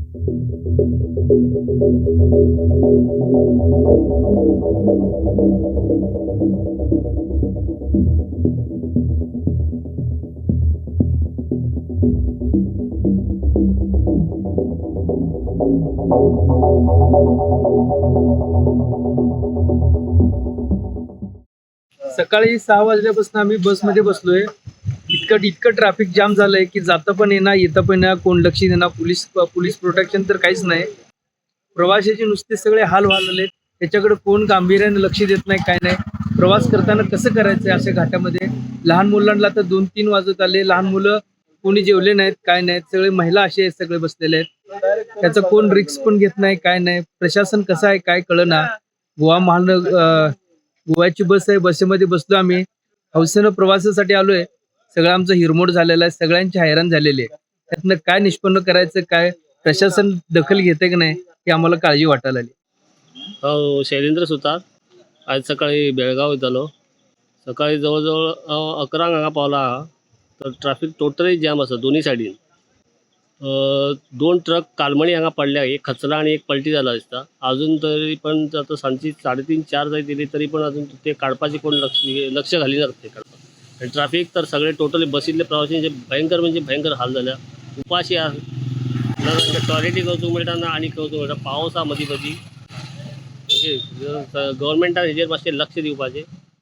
सकाळी 6 वाजल्यापासून आम्ही बसमध्ये बसलोय. इतकं इतकं ट्रॅफिक जाम झालंय की जाता पण येणार, येता पण येणार, कोण लक्ष देणार? पोलीस पोलीस प्रोटेक्शन तर काहीच नाही. प्रवाशाचे नुसते सगळे हाल व्हायला, त्याच्याकडे कोण गांभीर्याने लक्ष देत नाही, काय नाही. प्रवास करताना कसं करायचं अशा घाटामध्ये? लहान मुलांना तर 2-3 वाजत आले. लहान मुलं कोणी जेवले नाहीत, काय नाहीत. सगळे महिला असे आहेत, सगळे बसलेले आहेत. त्याचं कोण रिस्क पण घेत नाही, काय नाही. प्रशासन कसं आहे काय कळना. गोवा महानगर गोव्याची बस आहे, बसमध्ये बसलो आम्ही. हौसेनं प्रवासासाठी आलोय. सगळं आमचं हिरमोड झालेलं आहे, सगळ्यांचे हैराण झालेले आहे. त्यातनं काय निष्पन्न करायचं, काय प्रशासन दखल घेते की नाही हे आम्हाला काळजी वाटायला लागली. हांव शैलेंद्र सुतार. आयज सकाळी बेळगांव वयतालो. सकाळी जवळ जवळ हांव 11 हांगा पावला आहा. तर ट्राफीक टोटली जॅम आसा दोनूय सायडीन. दोन ट्रक कालमणी हांगा पडल्या, एक खचला आनी एक पलटी जाला दिसता. आजून तरी पण आतां सांजची 3:30-4 जायत येयली तरी पण आजून ते काडपाचे कोण लक्ष लक्ष घालिना ते काडपाक. आनी ट्राफीक तर सगळे टोटली बसींतले प्रवाशांचे भयंकर म्हणजे भयंकर हाल जाल्या. उपाशी आहा ना, तांकां टॉयलेटीक वचूंक मेळटा ना आनी खंय वचूंक मेळटा. पावस आहा मदीं मदीं. ओके, गव्हर्मेंटान हेजेर मातशें लक्ष दिवपाचें.